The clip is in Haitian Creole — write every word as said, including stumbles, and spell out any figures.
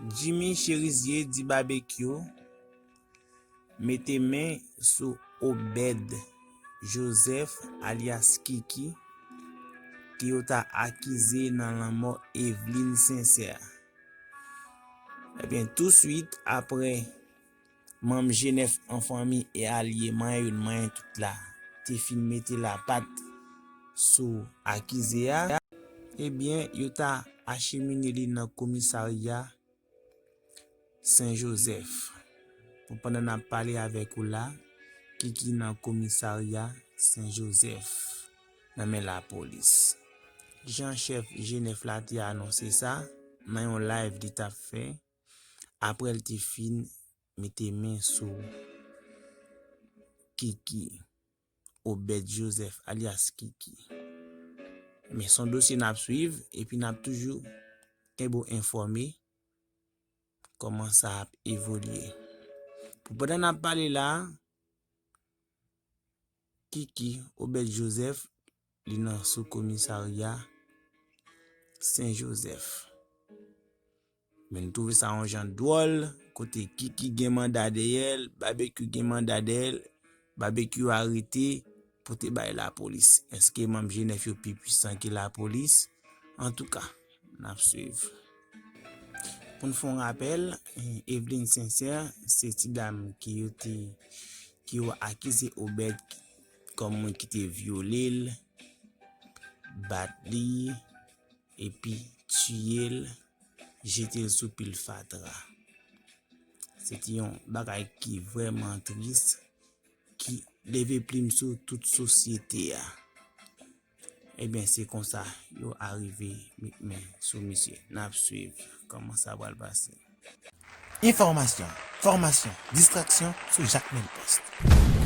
Jimmy Chérizier di Babekyou mete men sou Obed Joseph alyas Kiki ke yo ta akize nan lanmò Eveline Sincère. Ebyen, touswit apre manm G nèf an fanmi e alye manyen youn manyen tout la te fin mete lapat sou akize a, ebyen, yo ta achemine li nan komisarya Sen Jozèf. Pou pandan n ap pale avèk ou la, Kiki nan komisarya Sen Jozèf nan men lapolis. Jan chèf G nèf la te anonse sa nan yon live li t ap fè apre l te fin mete men sou Kiki, Obed Joseph alyas Kiki. Men se yon dosye n ap swiv epi n ap toujou kenbe w enfòme kòman sa ap evolye. Pou pandan n ap pale la, Kiki, Obed Joseph, li nan sou komisarya Sen Jozèf. Men nou twouve sa yon jan dwòl, kote Kiki gen manda dèyè l, Babekyou gen manda dèyè l, Babekyou arete pou te bay lapolis. Èske manm G nèf yo pi pwisan ke lapolis? Antouka, n ap swiv. Pou n fè yon rapèl, Eveline Sincère se ti dam ki yo te, ki yo akize Obed kòm moun ki te vyole l, bat li, epi tiye l, jete l sou pil fatra. Se te yon bagay ki vrèman tris, ki leve plim sou tout sosyete a. Ebyen, se konsa yo arive met men sou misye. N ap swiv kòman sa pral pase. Enfòmasyon, fòmasyon, distraksyon sou Jakmèl Post.